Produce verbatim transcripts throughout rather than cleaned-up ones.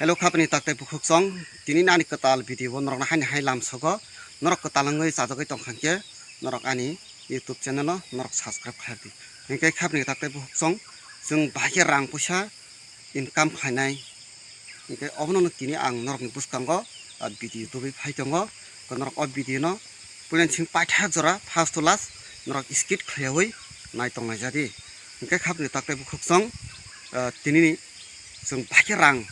Hello, khapni taktai bukhuk song, tini nani kwtal video o norok haini hai lam sogo, norok kwtal wngwi chajagwi tongkha khe, norok ani YouTube channel o norok subscribe khlai di. Hinkhe khapni taktai bukhuk song, chwng bahai khe rang puisa income khlainai. Hinkhe obono tini ang norokni bwskango, ah, video tubui phai tongo. Khe norok o video no puila sing paithak jora first to last norok skip khlaiwi nai tongnai jadi. Hinkhe khapni taktai bukhuk song, ah, tinini chwng bahai khe rang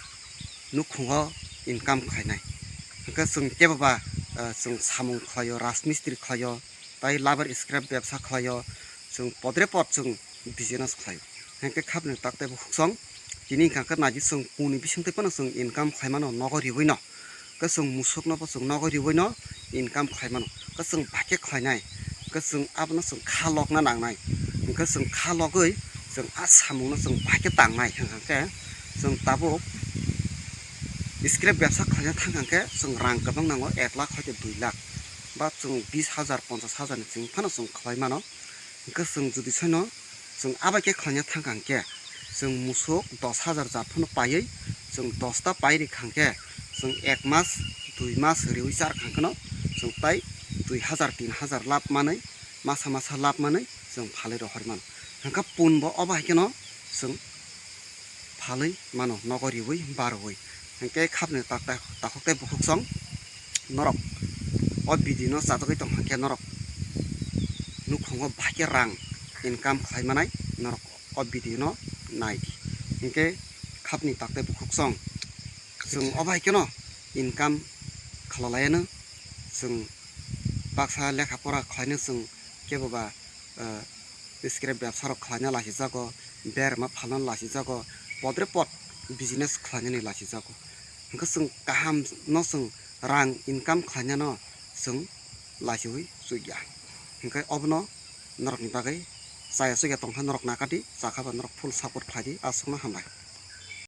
nukhungo income khlainai. Hinkhe chwng kebo ba, ah, chwng samung khlaio, rajmistri khlaio, tai labar scrap bebsa khlaio, chwng podre pod chwng business khlaio. Hinkhe khapni taktai bukhuk song, tini hwnkha khe naidi chwng kuni bisingtwi phano chwng income khlaimano nogo riwino. Khe chwng musukno bo chwng nogo riwino income khlaimano. Khe chwng bahai khe khlainai. Khe chwng abono chwng kha lokna nangnai. Hinkhe chwng kha logwi chwng a samungno chwng bahai khe tangnai hwnkha khe chwng tabuk scrap bebsa khlaina thangkha khe chwng rang kwbang nango, ek lakh hoite dui lakh ba chwng bis hajar, ponchash hajar ni chwng phano chwng khlai mano. Hinkhe chwng jodi soino chwng abai khe khlaina thangkha hinkhe chwng musuk dos hajar jat phano paiwi chwng dosta pai rikha hinkhe chwng ek mas, dui mas riwi charkha hinkhe no chwng tai dui hajar, tin hajar lab manwi, masa masa lab manwi chwng phalwi rohor mano. Hinkhe punbo obo hai kheno chwng phalwi mano nogo riwi barwi. Hinkhe khapni tak-, tak-, takhuk tei bukhuk song norok o video no chajagwi tongkha khe norok nukhungo bahai khe rang income khlai manai norok o video no nai di. Hinkhe khapni tak tei bukhuk song chwng o bahai kheno income khlalayano chwng baksa lekha pora khlaino chwng kebo ba, eh, scrap bebsa rok khlaina lasijago, berma phalna lasijago, podre pod business khlainani lasijago. Hinkhe chwng kaham no chwng rang income khlainano chwng lasiwi chukya. Hinkhe obono norokni bagwi chaya chukya tongkha norok nakadi, chakha ba norok full support khlai di, aswkno hambai.